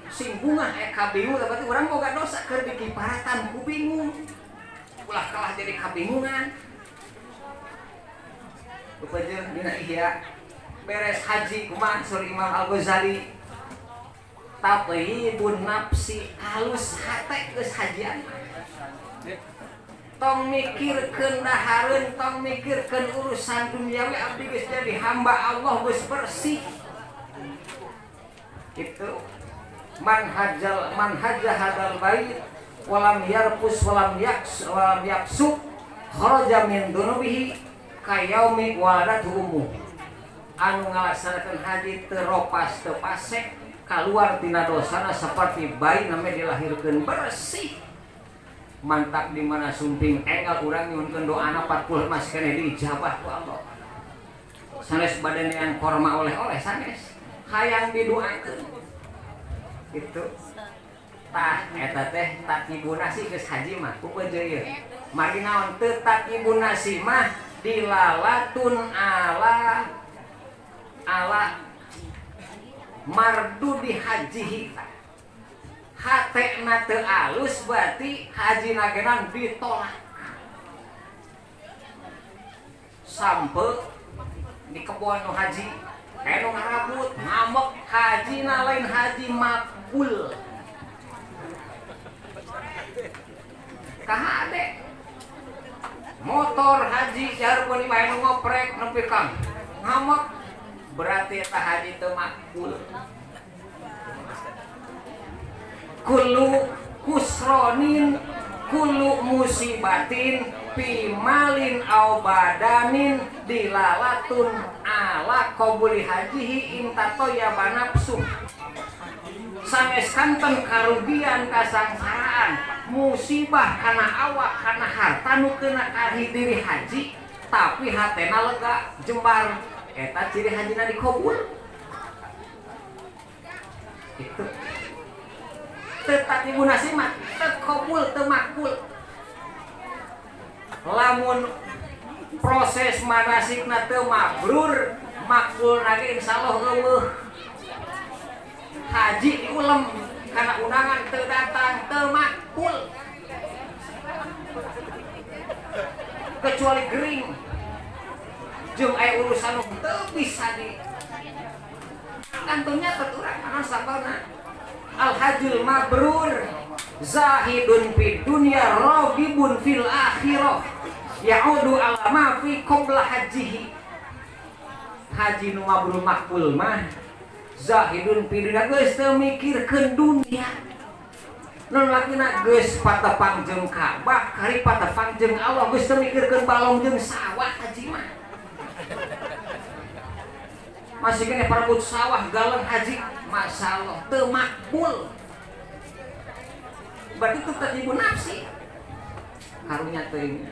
Sing bungah aya kabingung berarti urang boga dosa keur dikiparatan ku bingung. Ulah kalah jadi kabingungan. Upajeun dina Ihya beres haji kumaha sur Imam Al-Ghazali tatyibun nafsi halus hate geus hajian. Tong mikirkeun dahareun, tong mikirkeun urusan duniawi abdi geus jadi hamba Allah geus bersih. Itu man hajja hadal bait walam yarfus walam yaks walam yaksuk kharaja min dunubihi kayaumi waladatu ummuh. Anu ngalaksanakeun haji teu ropas teu pasek kaluar tina dosana seperti bayi name dilahirkeun bersih. Mantak di mana sumping enggal urang nyuhunkeun doana 40 mas keneh diijabah ku Allah. Sanes badan yang korma oleh-oleh sanes hayang didoakeun. Gitu. Tah eta teh takyibun nasi geus haji mah ku peujeuh ieu. Margi naon teu takyibun nasi mah dilalatun ala ala mardu di hajihi. Hatena teu alus berarti haji nagenan ditolak. Sampe di kebon nu haji anu ngarabut ngamuk haji na lain haji makbul. Kahade motor haji jarpun imah anu ngoprek nepi kang ngamuk berarti eta haji teu makbul. Kullu kusronin kullu musibatin fi malin au badanin Dilalatun ala qabuli hajihi in tatoyaba nafsu. Sanes kanten karugian kasangsaraan musibah kana awak kana harta nu keuna ka diri haji tapi hatena lega jembar eta ciri hajina dikabul. Itu tetap ibu nasimat teu kabul teu makbul. Lamun proses manasikna teu mabrur makbul lagi insyaallah eueuh. Haji diulem karena undangan teu datang teu makbul kecuali gering jeung aya urusan teu bisa di kantonnya urang anu sabana. Al hajjul mabrur zahidun fid dunya ragibun fil akhirah ya'udu ala ma fi qabla hajihi. Haji nu mabrur makbul mah zahidun fid dunya geus teu mikirkeun dunia. Nu lakina geus patepang jeung Ka'bah, kari patepang jeung Allah, geus teu mikirkeun balong jeung sawah haji mah. Masih kene parebut sawah galeng haji, masyaallah teu makbul. Berarti itu tertibu nafsi. Karunya teuing.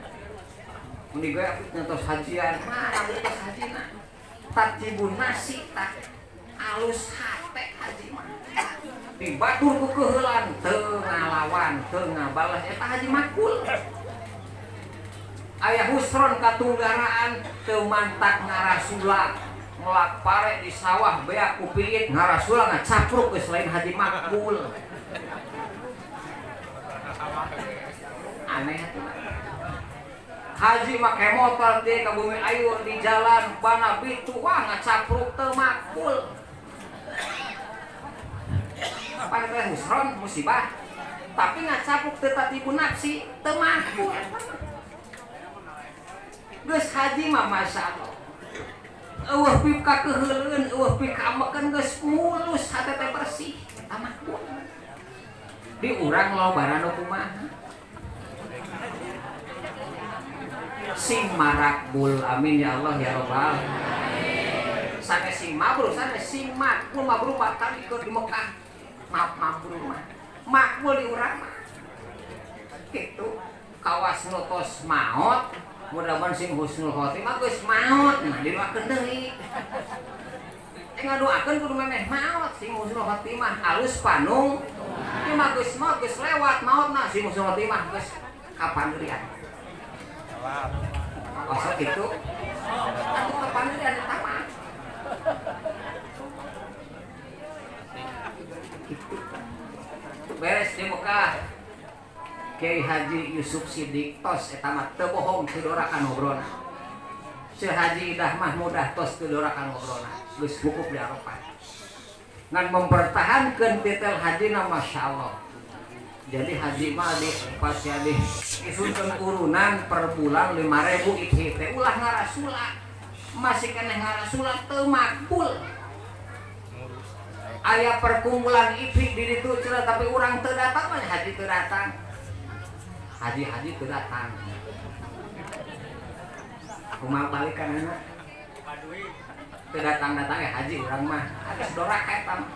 Mun digoyak nyatos hajian, mana tos hajina. Tartibu nafsi tak alus hate haji mah. Dibatur ku keuheulan teu ngalawan, teu ngabales eta haji makbul. Aya husron katunggaraan teu mantak ngarasula. Ngelak pare di sawah beak ku piit ngarasula ngacapruk geus lain haji makbul. Aneh atuh. Haji make motor teh ka bumi ayu di jalan bana bitu wah ngacapruk teu makbul. Pan teh husron musibah tapi ngacapruk teu tatibu nafsi teu makbul. Geus haji mah masyaallah. Eueuh pika keuheuleun, eueuh pika amekeun geus mulus hate teh bersih, eta makbul. Di urang lobaran nu kumaha? Sing marakbul, amin ya Allah ya Rabbal. Sanes sing mabrur, sanes sing makbul mabrur bakal ikut di Mekah. Maaf mabrur mah. Makbul di urang mah. Kitu kawas nu tos maot, mudah-mudahan sing husnul khotimah geus maot, nah didoakeun deui. Ngadoakeun kudu memeh maot sing husnul khotimah alus panung. Ieu mah geus maot geus lewat maotna sing husnul khotimah geus kapandirian. Osok gitu. Atuh kapandirian eta mah. Gitu. Beres di Mekah. Kiai Haji Yusuf Sidik tos eta mah teu bohong teu dorakan ngobrolna. Syekh Haji Idah Mahmudah tos teu dorakan ngobrolna. Geus wukuf di Arafah. Ngan mempertahankeun titel hajina masyaallah. Jadi haji mah di pas ya di isunkeun urunan per bulan 5.000 IPT teh ulah ngarasula. Masih keneh ngarasula teu makbul. Aya perkumpulan IPI di ditu cenah tapi urang teu datang mah haji teu datang. Haji-haji teu datang. Kumaha balikan anak? Teu datang-datang ya haji urang mah. Geus doraka eta mah.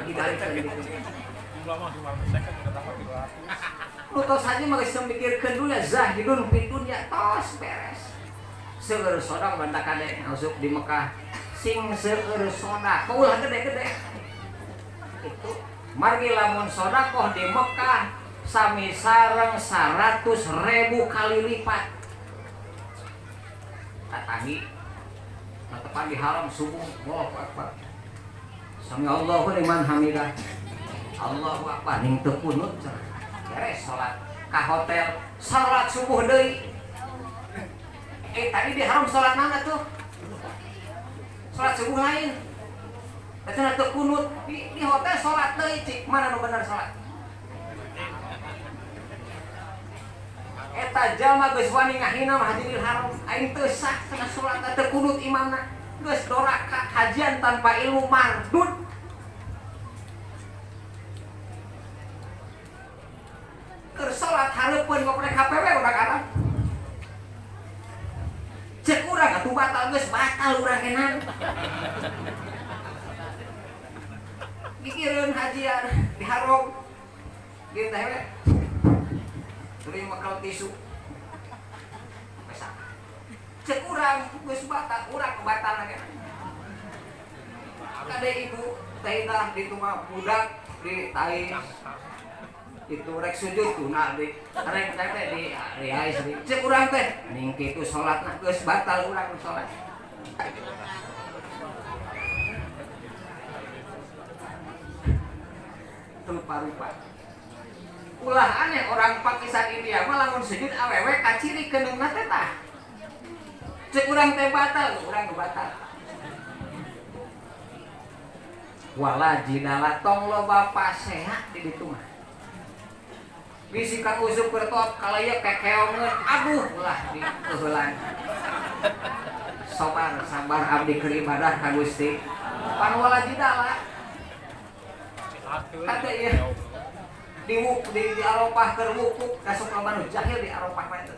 Dibalikan gitu. Nu tos haji mah geus mikirkeun dunya zahidun fid dunya tos beres. Seueur sodak bantak kade asup di Mekah. Sing seueur sodak, ulah gede-gede. Itu margi lamun sodakoh di Mekah sami sareng 100.000 kali lipat. Tatangi tepat di haram subuh, Allahu Akbar. Sami Allahu liman hamidah. Allahu Akbar ning teu kunut cenah. Beres salat ka hotel, salat subuh deui. Tadi di haram salat mana tuh? Salat subuh lain. Cenah teu kunut di hotel salat deui cik, mana nu bener salat? Eta jalma geus wani ngahina mah Masjidil Haram, aing teu sah cenah salat teu kunut imamna. Geus doraka hajian tanpa ilmu mardud. Keur salat hareupeun ngoprek HPW urang Arab. Cek urang atuh geus batal urang kenan. Gigireun hajian diharog. Gitu teh we. Tuluy makal tisu. Pesak. Cek urang geus batal, urang kebatal kenan. Kade ibu teh tah di rumah budak di tai itu rek sujud tuna di rek teh di riais di cek urang teh ning kitu salatna geus batal urang salat. Rupa-rupa ulah aneh orang Pakistan India mah lamun sujud awewe kaciri keneungna teh tah. Cek urang teh batal, urang batal. Wala jidala tong loba pasea di ditu mah. Bisi kang usuk bertoap kalaya kekeongeun aduh ulah di keuheulan. Sabar sabar abdi keur ibadah ka Gusti. Pan wala jidala. Kata ieu di di Arafah keur wukuf kasuk loba nu jahil di Arafah mah eta.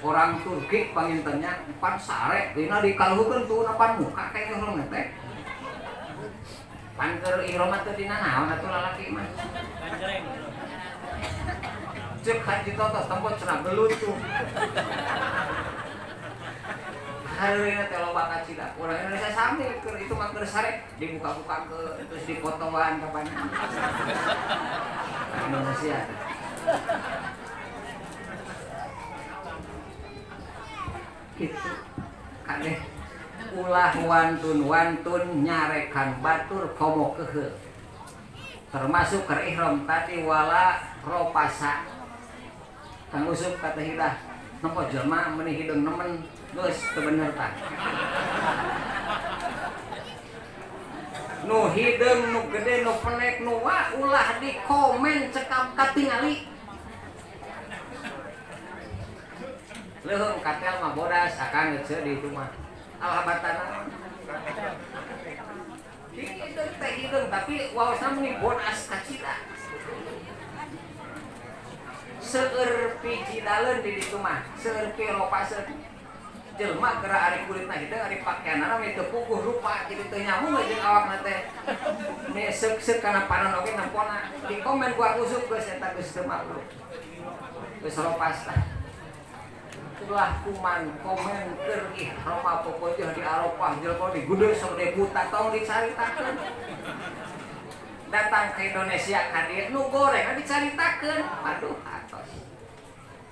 Orang Turki pangintennya pan sare dina dikaluhurkeun tuh pan muka kayak ihram teh. Pan keur ihram teh dina naon atuh lalaki mah. Cek haji toto tempat cenah gelut tuh. Hareureuna teh loba kacida. Urang Indonesia sami keur itu mah keur sare dibuka-buka ke terus dipotoan kapan. Indonesia. Gitu. Kadeh ulah wantun-wantun nyarekan batur komo keuheul. Termasuk keur ihram tadi wala ropasa. Kang Usuk kata hidah nempo jelema meuni hideung nemen geus teu bener tah. Nu hideung nu gede nu penek nu wa ulah di komen cekap katingali. Leuheung katel mah bodas akang geus di itu mah. Alhabatana. Hideung teh hideung tapi waosna meuni bodas kacida. Seueur pijidaleun di ditu mah, seueur piropaseun. Jelema geura ari kulitna hideung ari pakeanana mah teu puguh rupa kitu teu nyambung jeung awakna teh. Ni seuk-seuk kana panon oge nempona. Di komen ku usuk geus eta geus teu maklum. Geus ropas tah. Ulah kuman komen keur ihram popojoh di Arafah jelema di gede sok buta tong dicaritakeun. Datang ke Indonesia ka dieu nu goreng dicaritakeun. Aduh atos.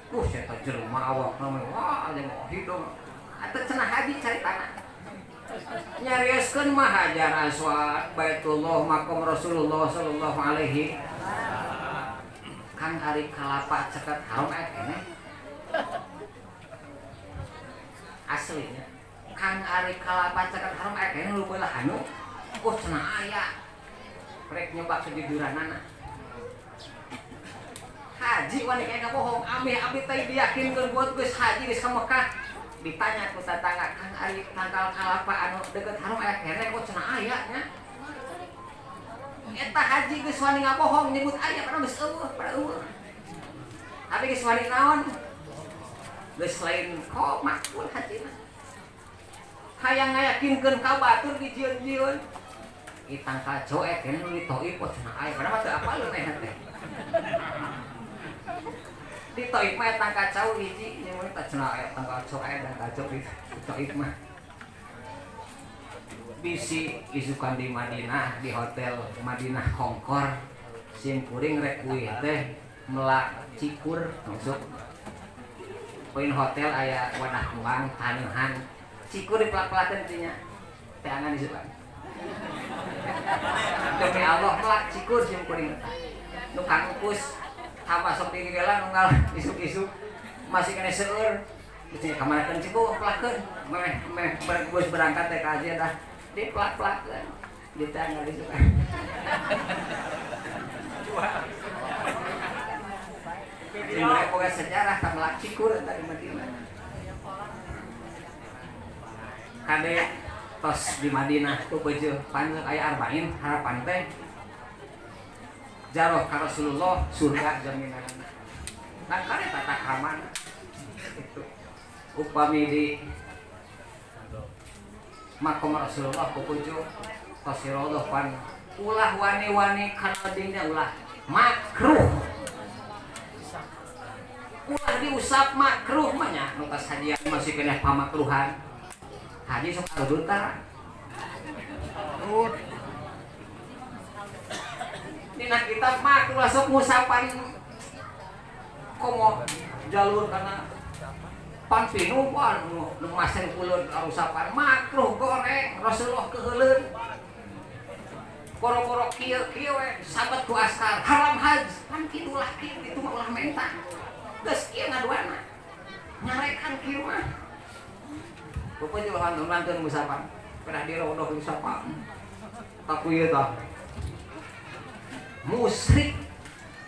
Saya jelema awakna mah wah aya mah hidung. Atuh cenah haji caritana. Nyarioskeun mah Hajar Aswad, Baitullah, makom Rasulullah sallallahu alaihi. Kang ari kalapa ceket harum aya keneh. Aslinya Kang ari kalapa ceket harum aya keneh nu beulah anu. Cenah aya. Rek nyoba kejujuranana. Haji wani kayak ngabohong, ameh abdi teh diyakinkeun buat geus haji geus ka Mekah. Ditanya ku tatangga, Kang ari tangkal kalapa anu deket harum aya keneh kok cenah aya nya. Eta haji geus wani ngabohong nyebut aya padahal geus eueuh, pada eueuh. Tapi geus wani naon? Geus lain kok makbul haji mah. Hayang ngayakinkeun ka batur dijieun-jieun. Ih tangkal coek keneh nu ditoib kok cenah aya padahal mah teu apaleun aya teh. Ditoib mah tangkal cau hiji nyeun teh cenah aya tangkal coek dan tangkal cau ditoib mah. Bisi isukan di Madinah di hotel Madinah Kongkor sim kuring rek kuih teh melak cikur masuk poin hotel aya wadah uang taneuhan cikur dipelak-pelakeun teh nya teangan isukan. Demi Allah melak cikur sim kuring nu kangkus tambah sok digigela nunggal isuk-isuk masih kena seueur geus kamanakeun cikur pelakeun meh meh geus berangkat teh ka haji dah dipelak-pelakeun ditanggal isukan. Sing boga sejarah ka melak cikur eta di Madinah. Kade tos di Madinah tuh beujeul panjang aya arba'in harapan teh jaroh ka Rasulullah surga jaminanna. Nah kade tata kramana itu upami di Makom Rasulullah pupuju tos Raudhah pan ulah wani-wani kana dingnya, ulah, makruh, ulah diusap, makruh mah nya. Nu tos hajian masih keneh pamakruhan haji sok arudut tara. Rut. Dina kitab makruh sok ngusapan, komo jalur kana pan pinuh pan nu maseng pulun arusapan, makruh, goreng. Rasulullah keuheuleun boro-boro kieu kieu we sahabat ku askar haram haj pan kitu. Ulah kieu, itu mah ulah menta, geus kieu ngaduana nyarekan kieu mah. Pokoknya ulah nonton ngusapan pernah di Raudhah ngusapan, tapi ieu tah musyrik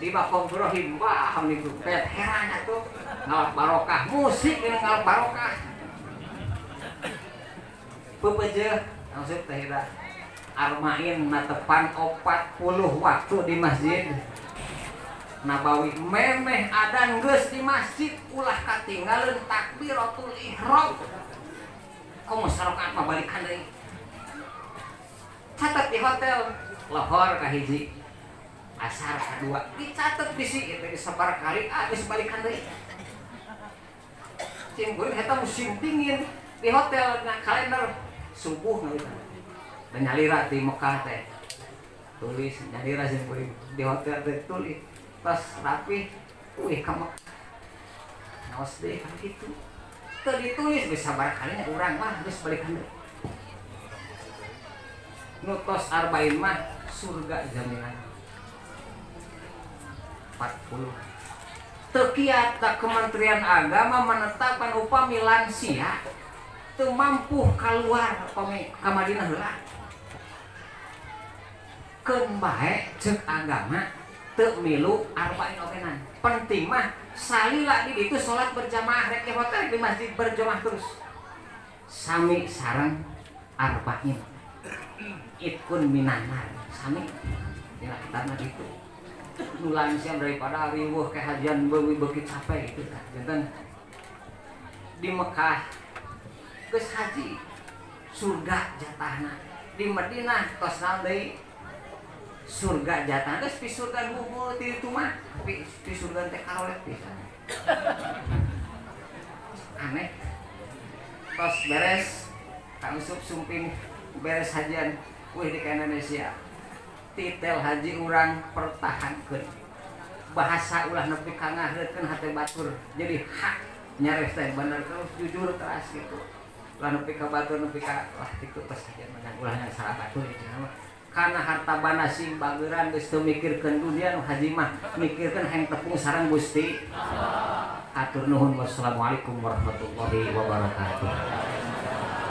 di makom Ibrahim. Wah, niku kayak heran atuh, ngalap barokah musik ini, ngalap barokah pepeje langsung teh. Arbain natepan 40 waktu di Masjid Nabawi, memeh adan geus di masjid, ulah katinggalan takbiratul ihram. Komo sarakaat mah balikan deui. Catat di hotel, lohor kahiji, asar kedua, dicatat bisi itu sabar kali, ah, geus balikan deui. Cing kuring eta musim dingin di hotel na kalender subuh ngawitan dan nyalira di Mekah teh tulis nyalira. Sing kuring di hotel teh tulis pas rapi, wih, ka Mekah ngaos deh kan gitu. Teu ditulis geus sabar kalinya urang mah geus balikan deui. Nu tos arba'in mah surga jaminan. 40 teu kiat tak. Kementerian Agama menetapkan upami lansia teu mampu keluar upami ka Madinah heula, keun bae ceuk agama teu milu arba'in ogenan. Penting mah salila di ditu salat berjamaah, rek di hotel, di masjid, berjamaah terus sami sareng arba'in, itkun minanar sami dina kitabna gitu. Nu lansia daripada riweuh kahajian beuki beuki capek gitu kan. Janten di Mekah geus haji surga jatahna, di Madinah tos naon deui surga jatah, geus pi surga ngumpul ti ditu mah, pi pi surga teh karolet pisan, aneh. Tos beres Kang Usup sumping beres hajian, wih, di Indonesia titel haji urang pertahankeun, bahasa ulah nepi ka ngahreutkeun hate batur. Jadi hak nyares teh bener terus, jujur teras gitu, ulah nepi ka batur, nepi ka wah itu pas hajian menang, ulah salah batur itu mah. Karena harta banda sing bageuran, geus teu mikirkeun dunia. Nu haji mah mikirkeun hayang tepung sareng Gusti. Hatur nuhun, wassalamualaikum warahmatullahi wabarakatuh.